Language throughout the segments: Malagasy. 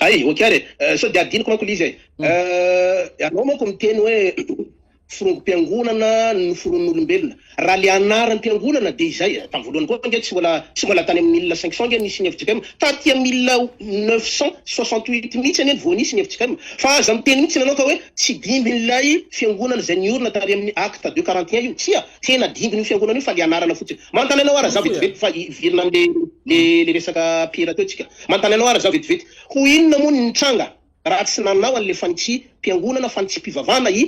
Hay, ok ary e. Sao dia adinoko manko ilay izy e. Ianao manko miteny hoe forongom-piangonana noforonin'olombelona. Raha ilay anaram-piangonana dia izay. Tamin'ny voalohany koa ange tsy mbola tsy mbola tany amin'ny 1500 ange nisy ny fjkm. Taty amin'ny 1968 mihitsy anie no vao nisy ny fjkm. Fa aza miteny mihitsy ianao ka hoe tsy dimbin'ilay fiangonana izay niorina tary amin'ny Actes deux 41 io. Tsia, tena dimbin'io fiangonana io fa ilay anarana fotsiny. Manontany anao aho raha vetivety fa hiverina amin'ilay ilay resaka Piera teo tsika. Manontany anao aho raha vetivety. Ho inona moa ny nitranga raha tsy nanao an'ilay fanitsiam-piangonana, fanitsiam-pivavahana i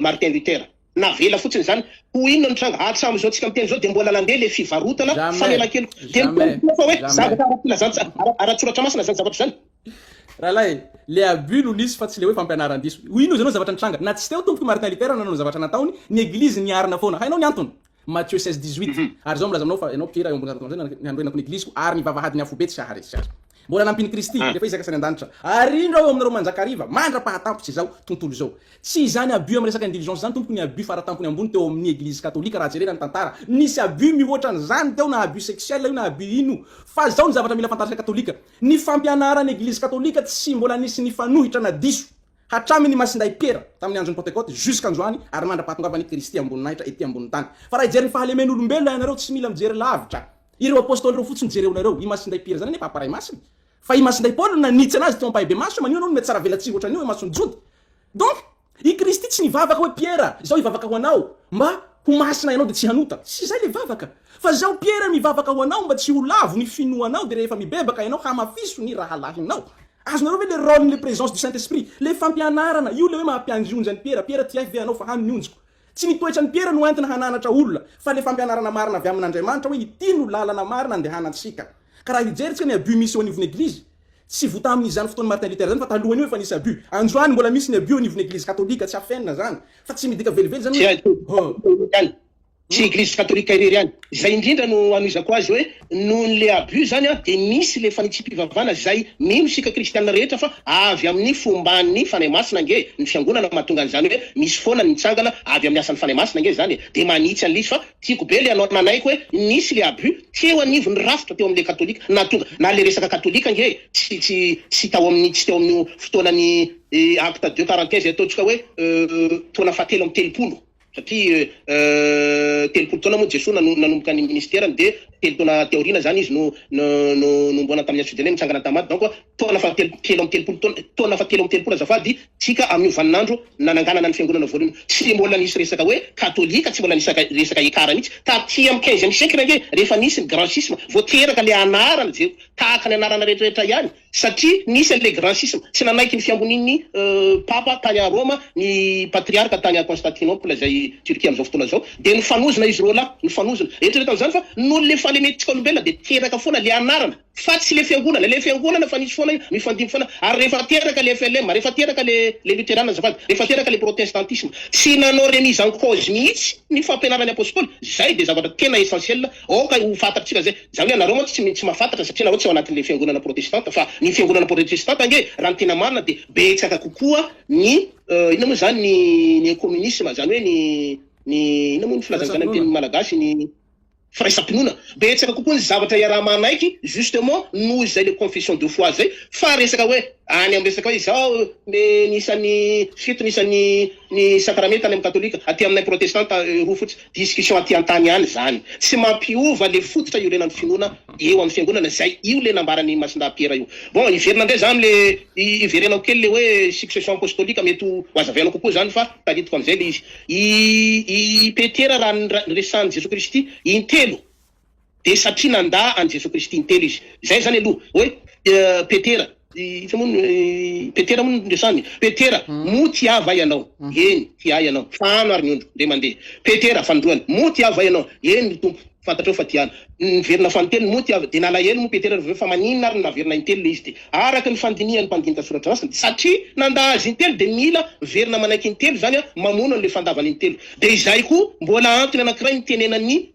Martin Luther? Navela fotsiny izany. Ho inona no nitranga? Hatramin'izao tsika miteny izao dia mbola nandeha ilay fivarotana Jamais! famelan-keloka. Dia Jamais! miteny koa fa hoe Jamais! zavatra ara-pilazantsa, ara-tsoratra masina izany zavatra izany. Rahalahy, le abus no nisy fa tsy le hoe fampianaran-diso. Ho inona izany zavatra nitranga? Na tsy teo tompoko i Martin Luther nanao ny zavatra nataony, ny eglizy niarina foana. Hainao ny antony? Matthieu 16, 18, Ary izao milaza aminao fa ianao Piera eo ambony zava-doza no hanorenako ny Eglisiko, ary ny vavahadin'ny afobe tsy haharesy azy. Mbola nampian'i Kristy, rehefa Izy akasa any an-danitra, Ary indro Aho eo aminareo mandrakariva, mandra-pahatampitra izao tontolo izao. Tsy izany abus amin'ny resaka indulgence izany, tompoko, ny abus faratampony ambony teo amin'ny Eglizy katolika raha jerena ny tantara. Nisy abus mihoatra an'izany teo, na abus sexuel io na abus ino. Fa izao ny zavatra mila fantatr'isika katolika, ny fampianaran'ny Eglizy katolika tsy mbola nisy nifanohitra na diso. Hatramin' i Masindahy Piera tamin' ny andron' ny Pantekôty jusqu' androany ary mandra-pahatongavan' i Kristy am-boninahitra ety ambonin' ny tany. Fa raha hijery ny fahalemen' olombelona ianareo, tsy mila mijery lavitra. Ireo Apôstôly ireo fotsiny jereonareo. I Masindahy Piera izany anefa Mparay Masina. Fa i Masindahy Paoly no nanitsy anazy teo ampahibemaso, maninona hono mihatsaravelatsihy ohatran' io imason'ny Jody? Donc, i Kristy tsy nivavaka hoe Piera, izaho hivavaka ho anao mba ho masina ianao dia tsy hanota. Tsy izay ilay vavaka. Fa izaho Piera mivavaka ho anao mba tsy ho lavo ny finoanao dia rehefa mibebaka ianao hamafiso ny rahalahinao. Azonareo ve le role le présence du Saint Esprit? Le fampianarana, io le hoe maha mpiandry onjy an'i Piera, Piera tia ahy ve anao fa hano ny onjiko? Tsy ny toetran'i Piera no entina hananatra olona fa le fampianarana marina avy amin'Andriamanitra hoe ity no lalana marina andehanantsika. Ka raha hijery tsika ny abus misy eo anivon'ny eglizy, tsy vo tamin'izany fotoan'i Martin Luther zany fa talohan'io efa nisy abus. Androany mbola misy ny abus eo anivon'ny eglizy katolika, tsy afenina zany fa tsy midika velively zany hoe Tsy Tsy eglizy katolika irery ihany. Izay indrindra no anohizako azy hoe noho ny le abus zany an dia misy le fanitsiam-pivavahana izay mino isika kristiana rehetra fa avy amin'ny fomban'ny Fanahy Masina ange ny fiangonana mahatonga an'izany hoe misy foana ny mitsangana avy amin'ny asan'ny Fanahy Masina ange izany e dia manitsy an'ilay izy fa tiako be le anao nanaiky hoe nisy le abus teo anivon'ny rafitra teo amin'le katolika nahatonga na le resaka katolika ange tsy tsy tsy tao amin'ny tsy teo amin'io fotoanan'ny acte deux 41 izay ataontsika hoe taona fahatelo amby 30 Satria 30 taona moa Jesoa nanomboka ny ministerany dia 3 taona aty aoriana izany izy no nohomboana tamin'ny hazofijaliana nitsangana tamin'ny maty donc taona faha 33 taona taona faha 33 azafady tsika amin'io vaninandro nananganana ny fiangonana voalohany tsy mbola nisy resaka hoe katolika tsy mbola nisy resaka ekara mihitsy taty amin'ny quinzième siècle ange rehefa nisy ny grand schisme vao teraka le anarana je tahaka ny anarana rehetrarehetra ihany Satria nisy an'ilay grand schisme, tsy nanaiky ny fiambonian'ny Papa tany à Roma ny Patriarka tany à Constantinople izay Turquie amin'izao fotoana izao, dia nifanozona izy roalahy, nifanozona. Eritrereto amin'izany fa noho ilay fahalementsika olombelona dia teraka foana ilay anarana fa tsy ilay fiangonana, ilay fiangonana fa nisy foana io, mifandimby foana, ary rehefa teraka ilay FLM, rehefa teraka ilay ilay Luterana azafady, rehefa teraka ilay protestantisme, tsy nanao remise en cause mihitsy ny fampianaran'ny Apostoly, izay dia zavatra tena essentiel, aoka ho fantatritsika izay. Izany hoe nareo mantsy tsy tsy mahafantatra satria nareo tsy ao anatin'ilay fiangonana protestanta fa ny fiangonana protestanta ange raha ny tena marina dia betsaka kokoa ny inona moa izany ny ny communisme izany hoe ny ny inona moa ny filazana izany amin'ny teny malagasy ny firaisam-pinoana betsaka kokoa ny zavatra iaraha-manaiky justement noho izay le confession de foi izay fa resaka hoe any amin'ny resaka hoe izao ny ny isan'ny fito ny isan'ny ny sakramenta any amin'ny katolika aty aminay protestanta roa fotsiny Discussion aty antany ihany izany. Tsy mampiova le fototra iorenan'ny finoana eo amin'ny fiangonana izay io le nambaran'i Masindahy Piera io. Bon, hiverina indray za amle hiverenako kely le hoe succession apostolique mety ho hazavainao kokoa izany fa tadidiko amizay le izy. I i Petera raha niresahan'i Jesoa Kristy intelo Dia satria nandà an'i Jesoa Kristy intelo izy. Izay izany aloha hoe Petera, iza moa no Petera moa no resahiny? Petera, moa tia ahy va ianao? Eny, tia ahy ianao. Fahano ary ny ondriko. Indray mandeha. Petera, fanindroany, moa tia ahy va ianao? Eny, ry Tompo, fantatrao fa tia anao. Niverina fanintelony, moa tia ahy va? Dia nalahelo moa Petera rehefa avy eo fa maninona ary no naverina intelo ilay izy? Dia araka ny fandinihan'ny mpandinika soratra masina, dia satria nandà azy intelo dia mila miverina manaiky intelo izany mamono an'ilay fandavana intelo. Dia izay koa mbola antony anankiray nitenenan'i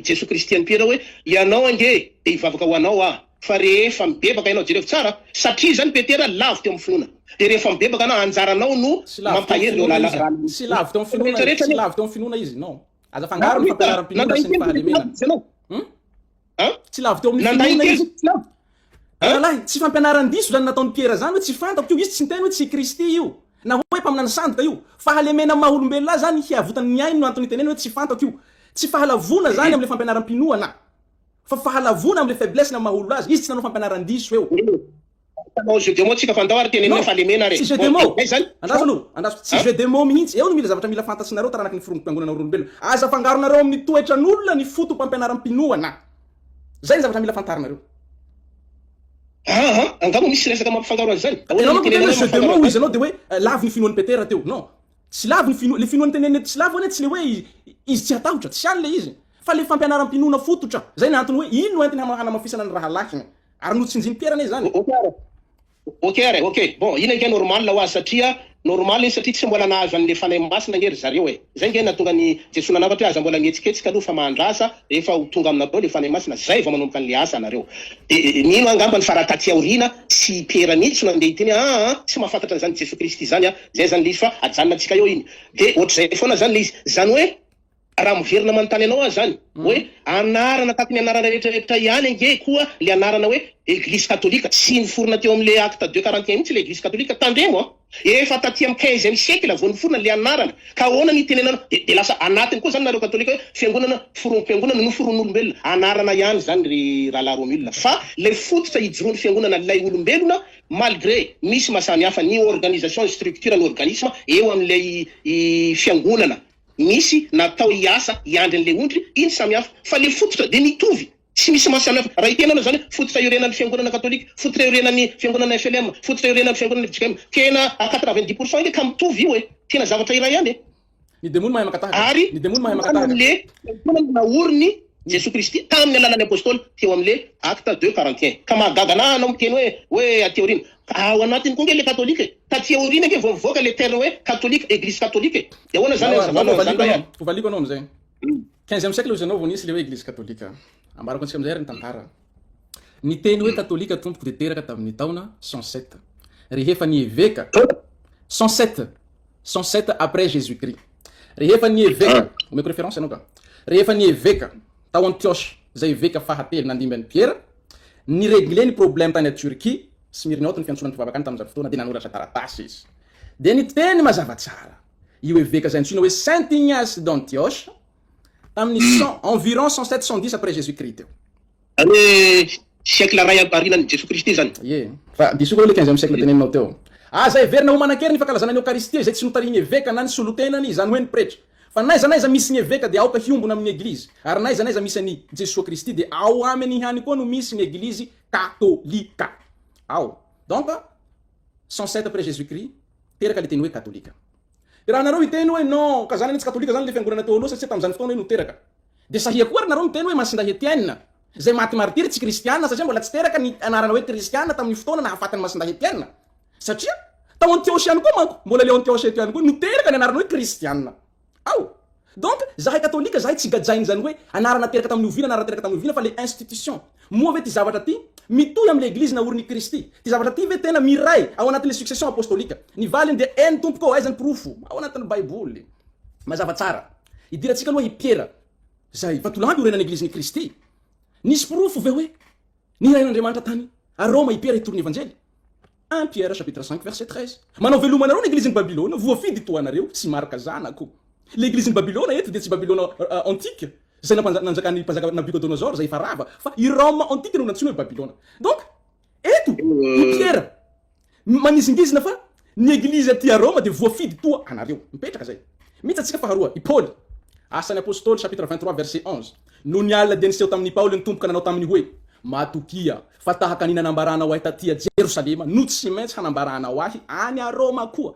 Jesoa Kristy an'i Piera hoe, Ianao ange dia hivavaka ho anao aho, fa rehefa mibebaka ianao, jerevo tsara, satria izany Petera lavo teo amin'ny finoana, dia rehefa mibebaka anao, anjaranao no Tsy lavo teo mampahery amin'ny ireo finoana izy. rahalahy Tsy lavo teo amin'ny finoana, rehetrarehetra tsy anie. lavo teo amin'ny finoana izy, non. Aza afangaro ny Nandà fampianaram-pinoana sy ny intelo fahalemena. izy ianao. Hum? An? Tsy lavo teo amin'ny Nandà finoana intelo izy. tsy lavo. Rahalahy, tsy fampianaran-diso izany nataon'i Piera izany hoe tsy fantako io, izy tsy niteny hoe tsy i Kristy io, na hoe mpaminany sandoka io. Fahalemena maha olombelona azy izany hiavotany ny ainy no antony itenenany hoe tsy fantako io. Tsy fahalavoana izany amin'ilay fampianaram-pinoana, fa fahalavoana amin'ilay faiblesse-ny amin'ny maha olona azy. Izy tsy nanao fampianaran-diso eo. Mpanao jeu de mots tsika fa ndao ary tenenina Non, fahalemena ary tsy e. jeu de Bon, mots. dia zany Andraso fa aloha, andraso. Tsy an? jeu de mots mihitsy. Eo no mila zavatra mila fantatsinareo taranaky ny firongo-piangonana olombelona. Aza afangaronareo amin'ny toetran'olona ny foto-pampianaram-pinoana. Zay ny zavatra mila fantarinareo. Aa, angamba misy resaka mampifangaro an'izany. Ahoana Ianao no manko miteny itenenanao hoe jeu de mampifangaro mots hoy an'izany? izy anao dia hoe lavo ny finoan'i Petera teo. Non. Tsy lavo ny finoa, le finoany teneniny eto tsy lavo anie tsy le hoe izy tsy hatahotra, tsy any le izy. Fa le fampianaram-pinoana fototra. Zay ny antony hoe iny no entiny hanamafisana ny rahalahiny. Ary notsinjin'i Piera anie izany. Ok ary, ok ary, ok. Bon, iny ange normal ho azy satria normal iny satria tsy mbola nahazo an'le Fanahy Masina ange ry zareo e. Zay ange nahatonga an'i Jesoa nanafatra hoe aza mbola mihetsiketsika aloha fa mahandrasa rehefa ho tonga aminareo le Fanahy Masina zay vao manomboka an'le asa nareo. De mino aho angambany fa raha taty aoriana tsy i Piera mihitsy no andeha hiteny hoe aa tsy mahafantatra an'izany Jesoa Kristy izany aho. Zay zany le izy fa ajanona antsika eo iny. De ohatr'izay foana zany le izy. Zany hoe Raha miverina manontany anao aho izany hoe anarana tahaka ny anarana rehetra rehetra ihany ange koa le anarana hoe Eglise katolika, tsy niforona teo amin'le acte deux quarante et un mihitsy le Eglise katolika, tandremo an! Efa taty amin'ny quinzième siècle vao niforona le anarana, ka ahoana ny hitenenanao, de de lasa anatiny koa zany nareo katolika hoe fiangonana forongo-piangonana noforonin'olombelona, anarana ihany zany ry rahalahy Romule fa le fototra ijoroan'ny fiangonana lay olombelona malgré misy maha samy hafa ny organisation, ny structure, ny organisme eo amin'ilay fiangonana. Misy natao hiasa hiandry an'ilay ondry, iny samy hafa. Fa le fototra dia mitovy, tsy misy maha samy hafa. Raha hiteny anao zany hoe fototra iorenan'ny fiangonana katolika, fototra iorenan'ny fiangonana FLM, fototra iorenan'ny fiangonana fjkm, tena à 90% ange ka mitovy io e! Tena zavatra iray ihany e! Ny demony mahay maka tahaka. Ary Ny demony mahay maka tany tahaka. amin'le fiangonana naorin'i Jesoa Kristy tamin'ny alalan'ny Apostoly teo amin'le Acte deux 41. Ka mahagaga anah anao miteny hoe hoe aty aoriana. Ao anatiny koa nge le katolika e! Taty aoriana nge vao mivoaka le terme hoe katolika, eglise katolika e! De ahoana zany Ndao ary, ndao azavanao an'zany hovaliko ray anao, a? hovaliko anao amizay. Quinzième siècle hozy anao vao nisy le hoe eglise katolika. Ambarako antsika amizay ary ny tantara. Ny teny hoe katolika tompoko dia teraka tamin'ny taona 107. Rehefa ny eveka 107, 107 après Jésus Christ. Rehefa ny eveka, omeko référence ianao ka. Rehefa ny eveka tao Antioche, izay eveka fahatelo nandimby an'i Piera, Ni-regler ny problème tany Turquie, Smyrniote ny fiantsoana ny mpivavaka any tamin'izany fotoana, dia nanoratra taratasy izy. Dia niteny mazava tsara io eveka izay antsoina hoe Saint Ignace d'Antioche, tamin'ny cent, environ 107, 110 après Jésus Christ teo. Izany hoe siècle iray aorianan'i Jesoa Kristy izany. Ie. Fa diso koa aloha ilay quinzième siècle teneninao teo. Aza heverina ho manan-kery ny fankalazana ny Eokaristia izay tsy notarihin'ny eveka na ny solotenany, izany hoe ny pretra. Fa n'aiza n'aiza misy ny eveka dia aoka hiombona amin'ny Eglizy, ary n'aiza n'aiza misy an'i Jesoa Kristy dia ao aminy ihany koa no misy ny Eglizy katolika. Ao. Donc, 107 après Jésus Christ, teraka le teny hoe katolika. Dia raha nareo hiteny hoe non, ka zany anie tsy katolika zany le fiangonana teo aloha satria tamin'izany fotoana hoe no teraka. Dia sahia koa ary nareo miteny hoe Masindahy Etienne, izay maty martiry tsy kristiana satria mbola tsy teraka ny anarana hoe kristiana tamin'ny fotoana nahafaty an'i Masindahy Etienne. Satria tao Antioche ihany koa manko, mbola le Antioche eto ihany koa no teraka ny anarana hoe kristiana. Ao. Donc zahay katolika zahay tsy gajain'izany hoe anarana teraka tamin'ny oviana anarana teraka tamin'ny oviana fa le institution. Moa ve ty zavatra ty mitohy amin'le eglizy naorin'i Kristy? Ty zavatra ty ve tena miray ao anatin'le succession apostolika? Ny valiny dia eny tompoko ô, aiza ny porofo? Ao anatin'ny baiboly. Mazava tsara. Idirantsika aloha i Piera zay vatolampy iorenan'ny eglizin'i Kristy. Nisy porofo ve hoe Nirahin'Andriamanitra tany a Roma i Piera hitory ny Evanjely. Un Pierre chapitre 5 verset 13. Manao veloma anareo ny eglizin'i Babylona, voafidy toa anareo sy Marka zanako. Le eglizin'i Babylona eto dia tsy Babylona antique izay nanjakan'ny mpanjaka Nabucodonosor izay efa rava, fa i Roma antique no nantsoina hoe Babylona. Donc eto i Piera Manizingizina fa ny Eglizy aty a Roma dia voafidy toa anareo. Mipetraka zay. Mihitsy antsika faharoa, i Paoly, Asan'ny Apostoly chapitre 23 verset 11, Nony alina dia niseho tamin'i Paoly ny Tompo ka nanao taminy hoe, Matokia, fa tahaka ny nanambaranao ahy taty a Jerosalema no tsy maintsy hanambaranao ahy any a Roma koa.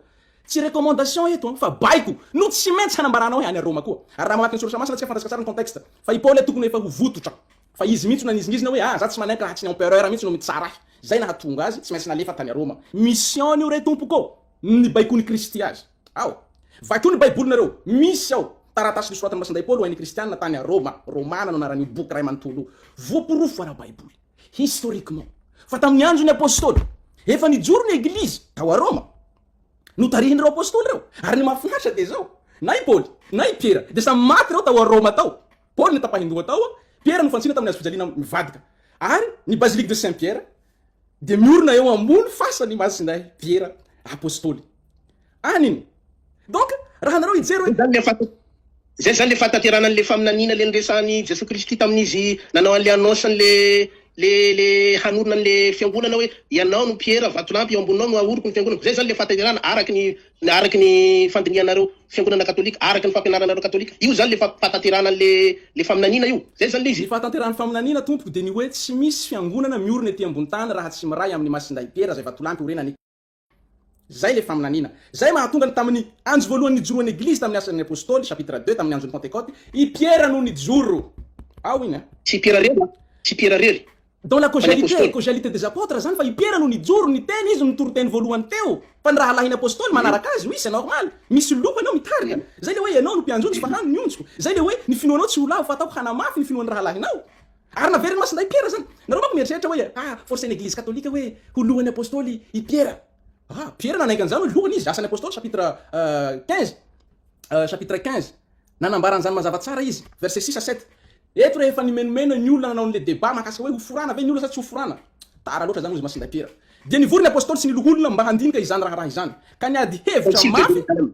Tsy recommandation eto an, fa baiko no tsy maintsy hanambaranao ahy any a Roma koa. Ary raha mamaky ny Soratra Masina tsika fantatsika tsara ny contexte, fa i Paoly tokony efa ho vototra. Fa izy mihitsy no nanizingizina hoe, ah, za tsy manaiky raha tsy ny empereur mihitsy no mitsara ahy. Zay nahatonga azy tsy maintsy nalefa tany Roma. Mission io re tompoko ô! Nibaikoan'i Kristy azy. Ao. Vakio ny baibolinareo. Misy ao. Taratasy nosoratan'i Masindahy Paoly ho an'ny kristiana tany Roma. Romana no anaran'io boky iray manontolo io. Voaporofo ara-baiboly. Historiquement. Fa tamin'ny andron'ny apostoly, efa nijoro ny eglizy tao a Roma. Notarihin'ireo apostoly ireo. Ary ny mahafinaritra dia izao, na i Paoly, na i Piera, dia samy maty ireo tao a Roma tao. Paoly notapahin-doha tao, Piera nofantsina tamin'ny hazofijaliana mivadika. Ary ny basilique de Saint Pierre. Dia miorina eo ambony fasany i Masindahy Piera Apostoly. Any iny. Donc, raha nareo hijery hoe. Zany le fata, zay zany le fahatanterahana an'le faminaniana le niresahan'i Jesoa Kristy tamin'izy nanao an'le annonce an'le le le hanorina an'le fiangonana hoe ianao no Piera vatolampy eo amboninao no ahoriko ny fiangonako. Zay zany le fahatanterahana araky ny araky ny fandinihanareo fiangonana katolika, araky ny fampianaranareo katolika. Io zany le fahatanterahana an'le le faminaniana io. Zay zany le izy. Ny fahatanterahan'ny faminaniana tompoko dia ny hoe tsy misy fiangonana miorina ety ambony tany raha tsy miray amin'i Masindahy Piera izay vatolampy orenany. Zay le faminaniana. Zay mahatonga ny tamin'ny andro voalohany nijoroan'ny Eglizy tamin'ny Asan'ny Apostoly, chapitre deux, tamin'ny andron'ny Pentekote, i Piera no nijoro. Ao iny an. Tsy i Piera rery an. Tsy i Piera rery. Dans la Fa ny causalité, Apostoly. causalité des Apôtres zany fa i Piera no nijoro, niteny, izy no nitory-teny voalohany teo. Fa ny rahalahin'ny Apostoly manaraka azy, oui c'est normal. Misy loha ianao mitarika. Zay le hoe ianao no mpianjonjo fa hano ny onjiko. Zay le hoe ny finoanao tsy ho lavo fa ataoko hanamafy ny finoan'ny rahalahinao. Ary naverin'i Masindahy Piera zany. Nareo manko mieritreritra hoe ah forcer-n'ny eglizy katolika hoe ho lohan'ny apostoly i Piera. Ah Piera nanaiky an'izany hoe lohany izy, Asan'ny Apostoly chapitre 15, chapitre 15. Nanambara an'izany mazava tsara izy, verset 6 à 7. Eto rehefa nimenomeno ny olona nanao an'ilay débat mahakasika hoe ho forana ve ny olona sa tsy ho forana. Tara loatra zany hozy Masindahy Piera. Dia nivory ny apostoly sy ny loholona mba handinika izany raharaha izany. Ka niady hevitra Concile de mafy, Jérusalem.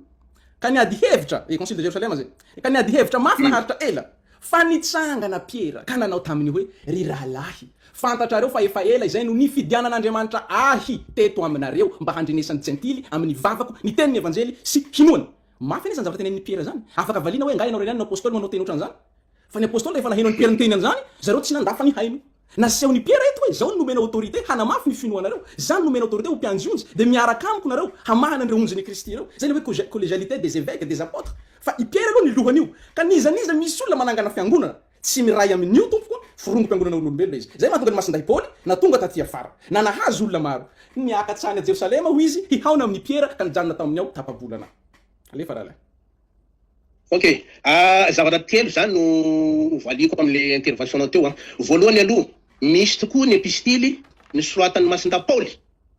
ka niady hevitra, eh concile de Jérusalem zay. Ka niady hevitra mafy naharitra ela. Fa nitsangana Piera ka nanao taminy hoe, Ry rahalahy, fantatrareo fa efa ela izay no nifidianan'Andriamanitra ahy teto aminareo mba handrenesan'ny Jentily amin'ny vavako ny tenin'ny Evanjely sy hinoany. Mafy anie izany zavatra tenenin'i Piera izany. Afaka valiana hoe angaha ianao irery ihany no Apostoly manao teny ohatran'izany? Fa ny Apostoly rehefa naheno an'i Piera niteny an'izany, zareo tsy nandà fa nihaino. Nasehon'i Piera eto hoe, Izao no nomena autorité hanamafy ny finoanareo, izaho no nomena autorité ho mpiandry onjy, dia miaraka amiko nareo hamahana an'ireo onjin'i Kristy ireo. Izay ilay hoe collégialité des évêques, des apôtres. Fa i Piera aloha ny lohan'io. Ka n'iza n'iza misy olona manangana fiangonana tsy miray amin'io tompoko a, forongom-piangonana olombelona izy. Izay mahatonga an'i Masindahy Paoly na tonga taty afara, na nahazo olona maro, niakatra any Jerosalema hoy izy hihaona amin'i Piera ka nijanona tao aminy ao tapa-bolana. Alefa rahalahy. Ok, zavatra telo zany no ho valiako amin'le intervention-nao teo an. Voalohany aloha, misy tokoa ny epistily nosoratan'i Masindahy Paoly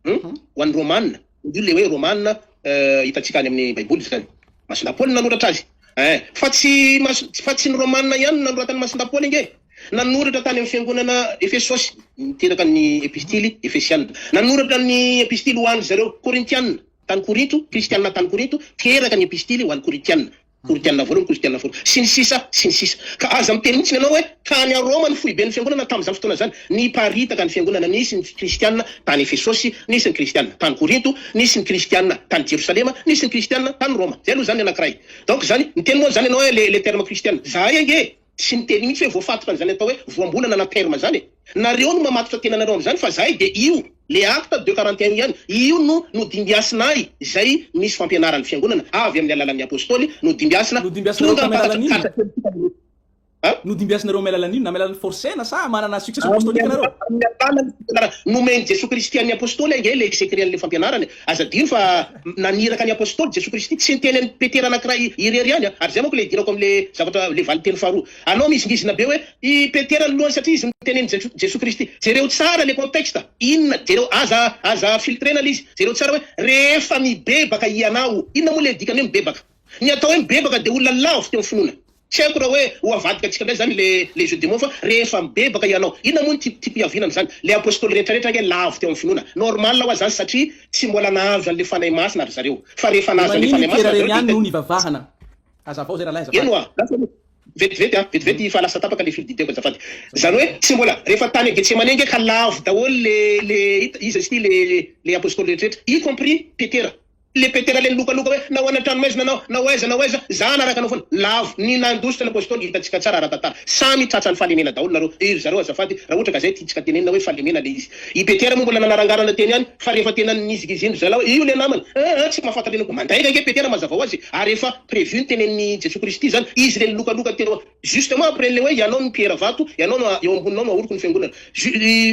ho an'ny Romana, io le hoe Romana hitantsika any amin'ny baiboly zany. Masindahy Paoly no nanoratra azy. Ein, fa tsy fa tsy ny Romana ihany no nanoratan'i Masindahy Paoly ange. Nanoratra tany amin'ny fiangonana Efesosy, niteraka ny epistily Efesiana. Nanoratra ny epistily ho an-dry zareo Korintiana. Tany Korinto, Kristianina tany Korinto, teraka ny epistily ho an'ny Korintianina, Korintianina voalohany, Korintianina faharoa, sy ny sisa, sy ny sisa. Ka aza miteny mihitsy ianao hoe tany a Roma ny foiben'ny fiangonana tamin'izany fotoana izany. Niparitaka ny fiangonana, nisy ny Kristianina tany Efesosy, nisy ny Kristianina tany Korinto, nisy ny Kristianina tany Jerosalema, nisy ny Kristianina tany Roma. Izay aloha izany ny anankiray. Donc izany, miteny moa izany ianao hoe le le terme kristianina. Izahay ange Tsy niteny mihitsy hoe voafatotra an'izany atao hoe voambolana na terme zany e! Nareo no mamatotra tenanareo amin'izany fa zahay dia io le acte deux 41 io ihany, io no nodimbiasinay izay misy fampianaran'ny fiangonana avy amin'ny alalan'ny apostoly nodimbiasina Nodimbiasinareo tonga tamin'ny alalan'inona? hampatantra An? Nodimbiasinareo amin'ny alalan'inona? Amin'ny alalan'ny forcena sa manana succession Amin'ny apostolique nareo? amin'ny alalan'ny fampianarana nomen'i Jesoa Kristy an'ny apostoly ange le secret an'le fampianarana e! Aza adino fa naniraka ny apostoly Jesoa Kristy, tsy niteny an'i Petera anankiray irery ihany an! Ary izay manko le idirako amin'le zavatra le valinteny faharoa. Anao mihizingizina be hoe i Petera ny lohany satria izy notenenin'i Jesoa Kristy. Jereo tsara le contexte, inona, jereo, aza aza filtrena le izy, jereo tsara hoe rehefa mibebaka hianao, inona moa le dikany hoe mibebaka? Ny atao hoe mibebaka dia olona lavo teo amin'ny finoana. Tsy haiko raha hoe ho avadika antsika indray zany le le jeu de mots fa rehefa mibebaka ianao, inona moa ny tiako tiako hiaviana amin'izany? Le apostoly rehetra rehetra ange lavo teo amin'ny finoana, normal hoa zany satria tsy mbola nahazo an'le fanahy masina ry zareo, fa rehefa Dia nahazo an'le maninona i fanahy Piera masina ry irery zareo ihany dia no nivavahana? Hazavao zay rahalahy Eny azafady. hoa, lasa aloha. Vetivety an, vetivety fa lasa tapaka le fil d'idée-ko azafady. Zany hoe tsy mbola, rehefa tany Getsemane ange ka lavo daholo le le iza izy ity le le apostoly rehetra rehetra, y compris Petera. Le petera le nilokaloka hoe na ho any an-tranomaizina anao na ho aiza na ho aiza za hanaraka anao foana. Lavo ny nandositra ny apostoly hitantsika tsara ara-tantara. Samy tratran'ny fahalemena daholo nareo. Ry zareo azafady raha ohatra ka zay tiantsika tenenina hoe fahalemena le izy. I petera moa mbola nanarangarana teny ihany fa rehefa tena nizingizindry zalahy hoe io le namana eh eh tsy mahafantatra iny koa. Mandainga ange petera mazava ho azy ary efa prévu ny tenenin'i Jesoa Kristy zany. Izy le nilokaloka teo Justement après le hoe ianao no Piera vato, ianao no eo amboninao no ahoriko ny fiangonana. Ju,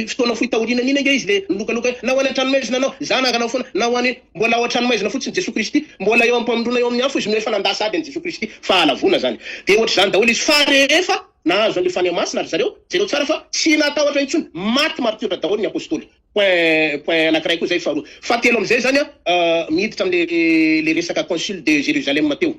fotoana fohy taorianan'iny ange izy le nilokaloka hoe na ho any an-tranomaizina anao, za hanangana foana, na ho any, mbola ao an-tranomaizina fotsiny Jesoa Kristy, mbola eo am-pamindroana eo amin'ny afo izy no efa nandà sady an'i Jesoa Kristy, fahalavoana zany. De ohatr'izany daholo izy. Fa rehefa nahazo an'le Fanahy Masina ry zareo, jereo tsara fa tsy natahotra intsony, maty martiora daholo ny apostoly. Point point anakiray koa zay faharoa. Fahatelo amizay zany an, miditra amle le resaka concile de Jérusalem teo.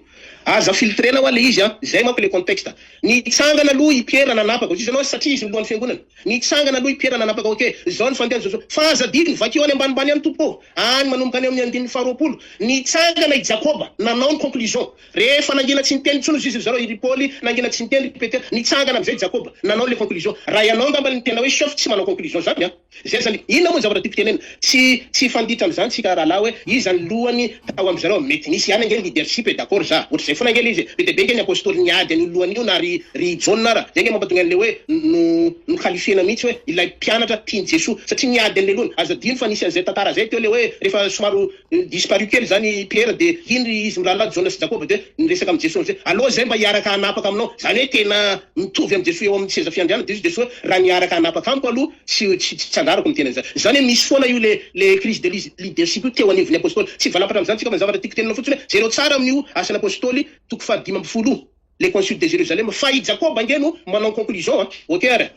Aza filtrena hoa le izy an, zay manko le contexte. Nitsangana aloha i Piera nanapaka, hoy izy anao satria izy no lohan'ny fiangonana. Nitsangana aloha i Piera nanapaka ok, zao ny fandehany zao zao. Fa aza adino, vakio any ambanimbany any tompoko ô, any manomboka any amin'ny andininy faharoapolo. Nitsangana i Jakoba nanao ny conclusion. Rehefa nangina tsy niteny intsony ozy izy ry zareo, i ry Paoly nangina tsy niteny, ry Petera, nitsangana amizay Jakoba nanao le conclusion. Raha ianao angamba ny tena hoe chef tsy manao conclusion zany an! Zay zany, inona moa ny zavatra tiako tenenina? Tsy tsy hifanditra amizany tsika rahalahy hoe iza ny lohany tao amin zareo, mety nisy ihany ange ny leadership e, d'accord za, ohatr'izay foana ange le izy e, be dia be ange ny apostoly niady an'io lohany io na ry ry Jaona ara, zay ange mampatonga an'le hoe no no-qualifier-na mihitsy hoe ilay mpianatra tian'i Jesoa satria niady an'le lohany, aza adino fa nisy an'izay tantara zay teo le hoe rehefa somary Disparu kely zany i Piera de iny izy mirahalahy Jaona sy Jakoba de niresaka amin'i Jesoa amizay, aleo zay mba hiaraka hanapaka aminao, zany hoe tena mitovy amin'i Jesoa eo amin'ny seza fiandrianana, de izy Jesoa hoe raha niaraka hanapaka amiko aloha tsy tsy tsy angarako miteny an'izany, zany hoe misy foana io le le crise de leadership io teo anivon'ny apostoly, tsy hivalapatra amin'izany tsika fa ny zavatra tiako tenenina fotsiny hoe jereo tsara amin'io asan'ny apostoly toko faha 15 io le concile de Jérusalem fa i Jakoba ange no manao conclusion an, ok ary.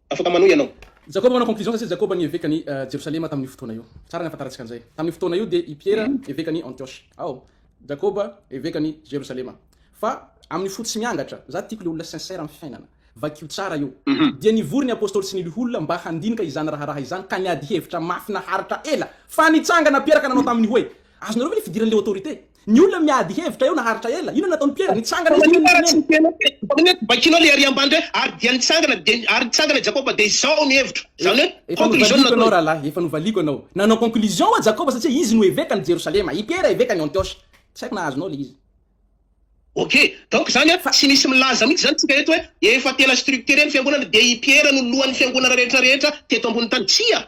Afaka manohy ianao. Jakoba manao conclusion satria Jakoba ny evekan'i Jerosalema tamin'io fotoana io. Tsara ny ahafantarantsika an'izay. Tamin'io fotoana io dia i Piera evekan'i Antioche. Ao. Jakoba evekan'i Jerosalema. Fa amin'ny fo tsy miangatra, za tiako le olona sincère amin'ny fiainana. Vakio tsara io. Dia nivory ny apostoly sy ny loholona mba handinika izany raharaha izany ka niady hevitra mafy naharitra ela. Fa nitsangana Piera ka nanao taminy hoe, Azonareo ve ny fidiran'ilay autorité? Ny olona miady hevitra eo naharitra ela. Inona no nataon'i Piera? Nitsangana izy, inona no niteneniny? Vakinao le ary ambany ndray, ary dia nitsangana dia ary nitsangana Jakoba dia izao ny hevitro. Izany hoe Efa conclusion novaliko anao nataony. rahalahy, efa novaliko anao. Nanao conclusion hoa Jakoba satria izy no evekan'i Jerosalema, i Piera evekan'i Antioche. Tsy haiko na azonao le izy. Ok, donc zany an, tsy misy milaza mihitsy zany tsika eto hoe efa tena structuré ny fiangonana dia i Piera no lohan'ny fiangonana rehetra rehetra teto ambony tany. Tsia!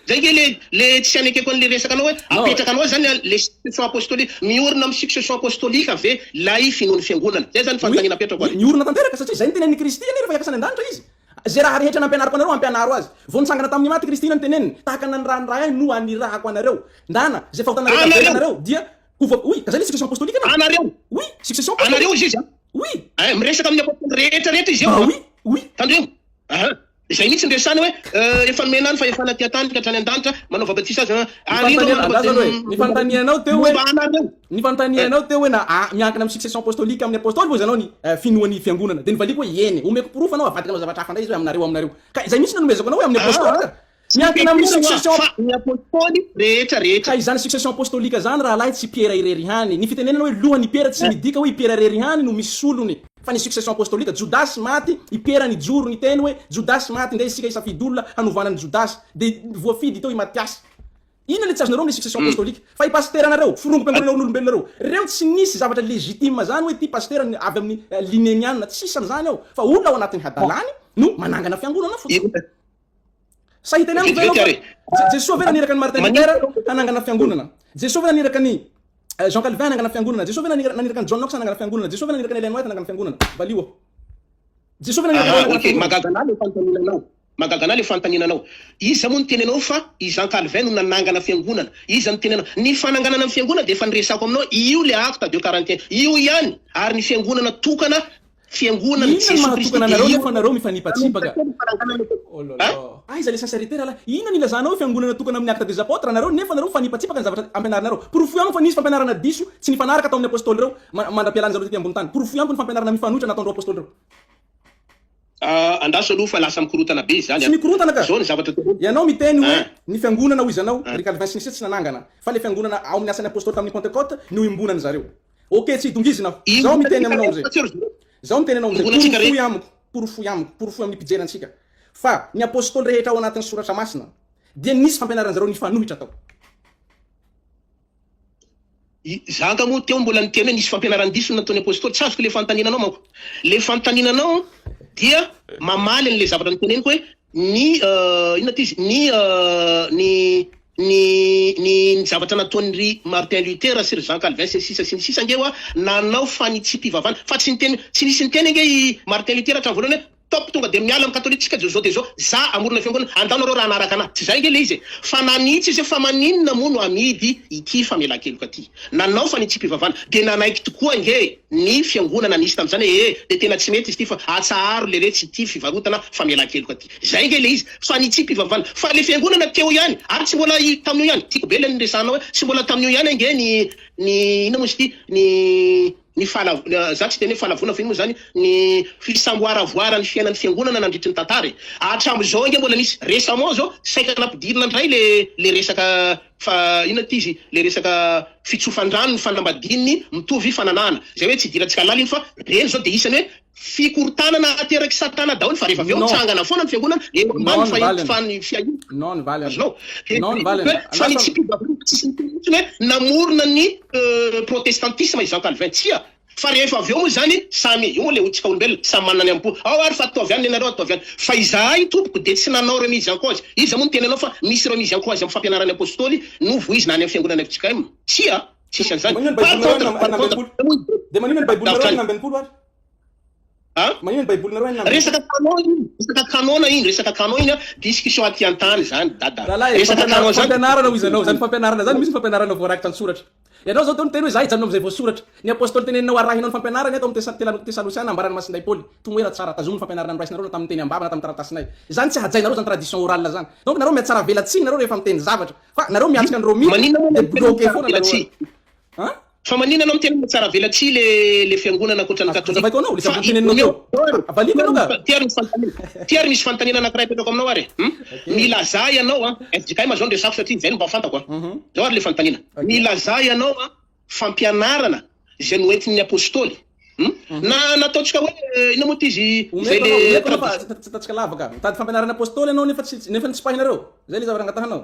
Zay nge le le tsy anekeko an'le resaka anao hoe apetraka anao zany le succession apostolique. Miorina amin'ny succession apostolique ve lay finoan'ny fiangonana? Zay zany Oui, fanontaniana apetrako oui, ary. miorina tanteraka satria zay no tenenin'i Kristy anie rehefa hiakatra any an-danitra izy. Zay raha rehetra nampianariko anareo ampianaro azy. Vao nitsangana tamin'ny maty Kristy inona no teneniny? Tahaka ny nanirahan'ny Ray ahy no anirahako anareo. Ndana, zay fahotana rehetra Anareo! avelanareo dia ho voa, oui, ka zay le succession apostolique anie. Anareo! Oui, succession apostolique. Anareo izy izy an! Oui. Ein, miresaka amin'ny apostoly rehetra rehetra izy eo Bah an! oui, oui. Tandremo. Aha. Izay mihitsy no resahana hoe efa nomena ahy ny fahefana aty an-tany ka hatrany an-danitra, manaova batisa azy an, Ny ary indro fanontaniana, manao andraso aloha e, ny fanontanianao teo hoe, momba anareo. ny fanontanianao teo hoe na miankina amin'ny succession apostolique amin'ny apostoly hoy ianao ny finoan'ny fiangonana, dia novaliko hoe eny, omeko porofo anao avadika anao zavatra hafa indray izy hoe aminareo, aminareo. Ka izay mihitsy no nomezako anao hoe amin'ny apostoly ka. Tsy Miankina amin'ny Petera hoa succession fa ny apostoly rehetra rehetra. Ka izany succession apostolique izany rahalahy tsy Piera irery ihany. Ny fitenenana hoe lohan'i Piera tsy midika hoe i Piera irery ihany no misy solony fa ny succession apostolique, Jodasy maty, i Piera nijoro niteny hoe Jodasy maty ndeha isika hisafidy olona hanovana an'i Jodasy dia voafidy teo i Matiasy. Inona le tsy azonareo amle succession apostolique? Fa i pasiteranareo, forongom-piangonana olombelona reo, reo tsy nisy zavatra legitime zany hoe ty pasitera avy amin'ny linenianina, tsisy an'izany ao fa olona ao anatin'ny hadalany no manangana fiangonana fotsiny. Sa hiteny amiko ve ianao fa Jesoa ve naniraka an'i Martin Luther hanangana fiangonana? Jesoa ve naniraka an'i Jean Calvin hanangana fiangonana? Jesoa ve naniraka an'i John Knox hanangana fiangonana? Jesoa ve naniraka an'i Ellen White hanangana fiangonana? Valio aho. Jesoa ve naniraka anao hanangana Ok, fiangonana? mahagaga anah le fanontaniana anao. Mahagaga anah le fanontaniana anao. Iza moa niteny anao fa i Jean Calvin no nanangana fiangonana? Iza niteny anao? Ny fananganana ny fiangonana dia efa niresako aminao, io le acte de 41 io ihany ary ny fiangonana tokana Fiangonan'i Inona no Jesoa Kristy mahatokana dia anareo io nefa nareo mifanipatsipaka? Oh là Hein? là. Aiza le sincérité rahalahy? Inona no ilazanao hoe fiangonana tokana amin'ny Actes des Apôtres nareo nefa nareo mifanipatsipaka ny zavatra ampianarinareo? Porofoy amiko fa nisy fampianarana diso tsy nifanaraka tao amin'ny Apôstôly ireo mandra-pialan'ny zareo tety ambony tany. Porofoy amiko ny fampianarana mifanohitra nataon'ireo Apôstôly ireo. Ah, andraso aloha fa lasa mikorontana be izany Tsy an. mikorontana ka. Zao ny zavatra teneniko. Ianao miteny hoe Hein. ny fiangonana hoy izanao, Hein. ry Calvin sy ny sisa tsy nanangana, fa le fiangonana ao amin'ny asan'ny Apôstôly tamin'ny Pentecote no iombonan'ny zareo. Ok tsy hidongizina aho. Zaho miteny aminao amizay. Zaho miteny anao amizay. Porofoy amiko, porofoy amiko, porofoy amin'ny mpijery antsika fa ny apostoly rehetra ao anatin'ny soratra masina dia nisy fampianaran-jareo nifanohitra tao. Za nga moa teo mbola niteny hoe nisy fampianaran-diso nataon'ny apostoly? Tsy azoko le fanontaniana anao manko. Le fanontaniana anao dia mamaly an'le zavatra noteneniko hoe ny inona ty izy? Ny ny Ny ny ny zavatra nataon'i ry Martin Luther sy ry Jean Calvin sy ny sisa sy ny sisa ange hoa nanao fanitsiam-pivavahana fa tsy niteny tsy nisy niteny ange i Martin Luther hatramin'ny voalohany hoe. Top tonga dia miala amin'ny katolika tsika zao dia zao za hamorona fiangonana andao nareo raha hanaraka anah tsy zay nge le izy e fa nanitsy izy hoe fa maninona moa no amidy ity famelan-keloka ty nanao fanitsim-pivavahana dia nanaiky tokoa nge ny fiangonana nisy tamin'izany hoe ee dia tena tsy mety izy ity fa atsaharo leretsy ity fivarotana famelan-keloka ty zay nge le izy fanitsim-pivavahana fa le fiangonana teo ihany ary tsy mbola tamin'io ihany tiako be le niresahanao hoe tsy mbola tamin'io ihany ange ny ny inona moa izy ity ny Ny fala, za tsy hiteny hoe fahalavoana fa ino moa zany, ny fisamboaravoaran'ny fiainan'ny fiangonana nandritry ny tantara e! Hatramin'izao ange mbola nisy, récemment zao saika nampidirina indray le le resaka fa inona ty izy, le resaka fitsofan-drano ny fanambadian'ny mitovy fananahana, zay hoe tsy idirantsika lalina iny fa reny zao de isany hoe fikorontanana aterak'i satana daholo fa rehefa avy eo Non. mitsangana foana ny fiangonana eo ambany Non ny valiny. fahefany fiahiana. Non ny valiny. Azonao? Non ny valiny. Hoe fa ny Andraso. tsipivavahana tsisy niteny mihitsy hoe namorona ny protestantisme i Jean Calvin. Tsia. Fa rehefa avy eo moa izany samy, io moa le hotsika olombelona, samy manana ny amim-po. Ao ary fa ataovy any nenareo ataovy any. Fa izahay tompoko dia tsy nanao remise en cause. Iza moa niteny anao fa misy remise en cause amin'ny fampianaran'ny apostoly novoizina any amin'ny fiangonana fjkm? Tsia. Tsisy an'izany. Maninona ny Par baibolinareo contre, par contre, 66? Dia maninona ny baibolinareo Davitra any. 66 ary? An? Maninona ny baibolinareo 66? Resaka canon iny, resaka canon iny, resaka canon iny an, discussion aty an-tany zany dada. Rahalahy, Resaka canon zany. fampianarana hoy izy anao, zany fampianarana zany misy ny fampianarana voarakitra an-tsoratra. Ianao zao teo niteny hoe za hijanona amin'izay voasoratra. Ny apostoly teneninao arahinao ny fampianarany ato amin'ny Tesalosiana ambaran'i Masindahy Paoly, Tomoera tsara, tazomy ny fampianarana noraisinareo na tamin'ny teny am-bava na tamin'ny taratasinay. Izany tsy hajainareo zany tradition orale zany. Donc nareo mihatsaravelatsihy nareo rehefa miteny zavatra. Fa nareo miatrika ny Romina Maninona moa dia anao miteny bloqué foana nareo mihatsaravelatsihy? An? Fa maninona anao miteny mihatsaravelatsihy le le fiangonana ankoatra ny katolika? Azavaiko anao le Fa zavatra noteneninao omeo teo. Valiako anao ka. Ty ary misy fanontaniana. Ty ary misy fanontaniana anankiray apetrako aminao ary e. Hum? Ok. Milazà ianao an, fjkm zao no resako satria izay no mba fantako an. Zao ary le fanontaniana. Ok. Milazà ianao an fampianarana izay noentin'ny apostoly. Hum? Na nataontsika hoe inona moa ty izy izay Omeko anao, le omeko anao fa tradition. tsy ataontsika lava ka. Mitady fampianarana apostoly ianao nefa tsy nefa nitsipahinareo. Zay le zavatra angatahanao.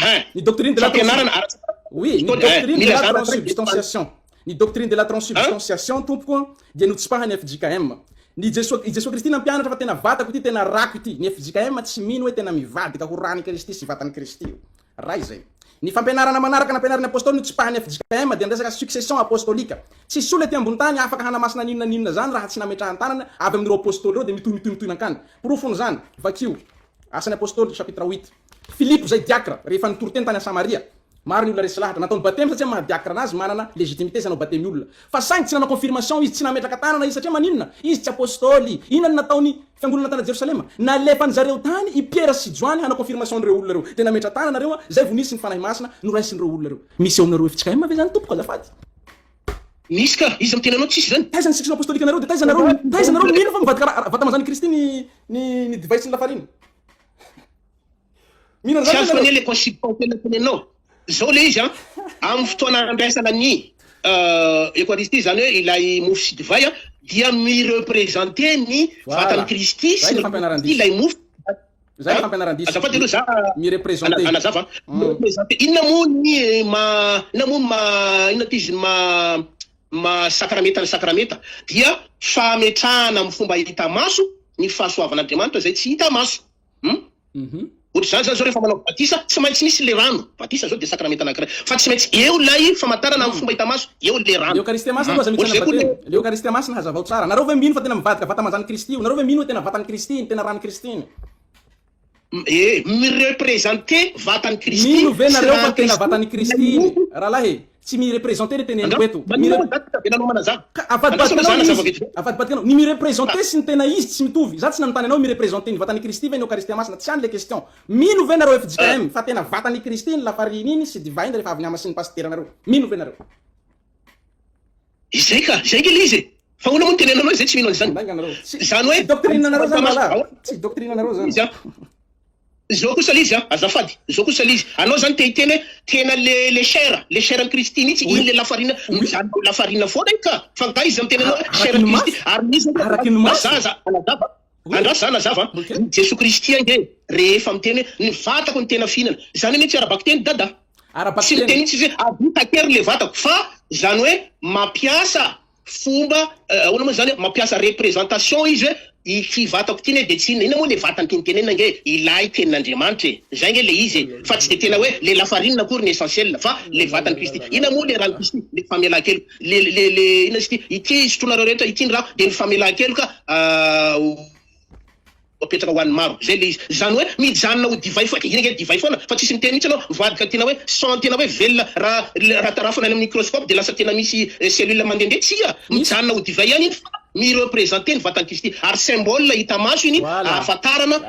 Ahin. Ny doctrine de la Fampianarana ara Oui, ny apostoly, eh, doctrine de la milazà anankiray transsubstantiation. Ny doctrine de la transsubstantiation tompoko an, dia notsipahan'ny fjkm. Ny Jesoa, i Jesoa Kristy nampianatra fa tena vatako ity, tena rako ity. Ny fjkm tsy mino hoe tena mivadika ho ran'i Kristy sy vatan'i Kristy io. Ray izay. Ny fampianarana manaraka nampianarin'ny apostoly notsipahan'ny fjkm dia ny resaka succession apostolique. Tsisy olona ety ambony tany afaka hanamasina n'inona n'inona izany raha tsy nametrahan-tanana avy amin'ireo apostoly ireo dia mitohy mitohy mitohy nankany. Porofon'izany, vakio Asan'ny Apostoly chapitre huit. Filipo izay diakra, rehefa nitory teny tany Samaria, maro ny olona resy lahatra. Nataony batemy satria maha diakra anazy manana légitimité izy hanao batemy olona. Fa saingy tsy nanao confirmation izy, tsy nametraka tanana izy satria maninona? Izy tsy apostoly. Inona no nataony fiangonana tany Jerosalema? Nalefan zareo tany i Piera sy Joany hanao confirmation an'ireo olona ireo. Dia nametra tanana ireo, izay vao nisy ny Fanahy Masina noraisin'ireo olona ireo. Misy eo aminareo fjkm ve izany tompoko azafady? Misy ka, iza miteny anao tsisy izany? Taiza ny section apostolique anareo dia taiza nareo taiza nareo mino fa mivadika ra vata-mazan'i Kristy ny ny ny divay sy ny lafarina? Mino Tsy an'izany ve azoko anie nareo? le consubstantiel teneninao. Zao le izy an, amin'ny fotoana andraisana ny Eucharistie izany hoe ilay mofo sy divay an, dia mi-representer ny Voilà. vatan'i Kristy Zay sy le ny fampianaran-diso. ilay mofo. Zay le An? fampianaran-diso. Azafady aloha za Mi-representer. hanazava an. Mi-representer. Inona moa ny ma inona moa ny ma inona ty izy ny ma ma sakramenta ny sakramenta dia fametrahana amin'ny fomba hita maso ny fahasoavan'Andriamanitra izay tsy hita maso. Hum? Ohatr'izany zany zao rehefa manao batisa tsy maintsy misy le rano, batisa zao dia sakramenta anankiray fa tsy maintsy eo ilay famantarana amin'ny fomba hita maso, eo le rano. L'Eucharistie masina aloha aza miditra Ohatr'izay koa le. batemy. L'Eucharistie masina hazavao tsara. Nareo ve mino fa tena mivadika vata-manjan'i Kristy io? Nareo ve mino hoe tena vatan'i Kristy iny, tena ran'i Kristy iny? Eh, mi-representer vatan'i Kristy Mino ve sy nareo fa ran'i tena Kristy vatan'i Kristy ilay iny? mofo. Rahalahy e, tsy mi-representer le teneniko Andraso, eto. maninona Mi-re. moa zany tsy avelanao manazava? Ka Andraso avadibadikanao aloha za le hanazava izy. vetivety. Avadibadikanao. Ny mi-representer sy ny tena izy tsy mitovy. Za tsy nanontany anao mi-representer ny vatan'i Kristy ve ny Eokaristia Masina. Tsy any le question. Mino ve nareo fjkm fa tena vatan'i Kristy iny lafarina iny sy divay iny rehefa avy nihamasin'ny pasiteranareo? Mino ve nareo? Izay ka, izay nge le izy e! Fa ahoana moa no tenenanao hoe izay tsy mino an'izany? Mandainga nareo. Tsy Izany hoe tsy doctrine nareo zany rahalahy. Tsy doctrine nareo zany. Izy an. Zao kosa le izy an, azafady, zao kosa le izy, anao zany te hiteny hoe tena le le chair, le chair an'i Kristy mihitsy iny le lafarina, mijanona ho lafarina foana iny ka, fa nga izy miteny anao hoe chair Araky an'i ny Kristy, maso, ary misy ange araky ny maso. Za za hanazava, Oui. andraso za hanazava an, Ok. i Jesoa Kristy ange rehefa miteny hoe ny vatako no tena fihinana, zany anie tsy ara-bakiteny dada, tsy Ara-bakiteny. miteny mihitsy izy hoe avia takery le vatako, fa zany hoe mampiasa. fomba ahoana moa zany, mampiasa représentation izy hoe ity vatako ity ne de tsy inona. Inona moa le vatany tiany tenenina nge? Ilay tenin'Andriamanitra e, zay nge le izy e, fa tsy de tena hoe le lafarinina akory ny essentiel, fa le vatany Kristy. Inona moa le rano Kristy? Le famelan-keloka. Le inona izy ity? Ity sotroinareo rehetra ity ny rano de ny famelan-keloka apetraka ho an'ny maro. Zay le izy. Zany hoe mijanona ho divay foana iny nge, divay foana, fa tsisy miteny mihitsy anao mivadika tena hoe sang tena hoe velona. Raha tarafina any amin'ny microscope de lasa tena misy cellule mandehandeha. Tsia, mijanona ho divay ihany iny, fa mireprésenter ny vatan'i Kristy, ary symbole hita maso iny ahafantarana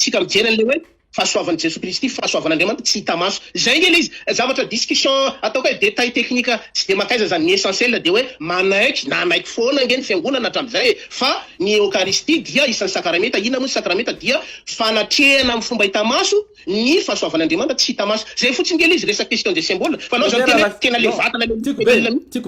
tsika mijery an'le hoe fahasoavan'i Jesosy Kristy, fahasoavan'Andriamanitra tsy hita maso. Zay nge le izy. Zavatra discussion ataoko hoe détail technique tsy de makaiza zany. Ny essentiel de hoe manaiky na anaiky foana nge ny fiangonana hatramin'izay fa ny Eucharistie dia isan'ny sakramenta. Inona moa ny sakramenta? Dia fanatrehana amin'ny fomba hita maso ny fahasoavan'Andriamanitra tsy hita maso. Zay fotsiny nge le izy, resaky question de symbole, fa anao zany tena hoe tena le vatana le Tiako be, tiako.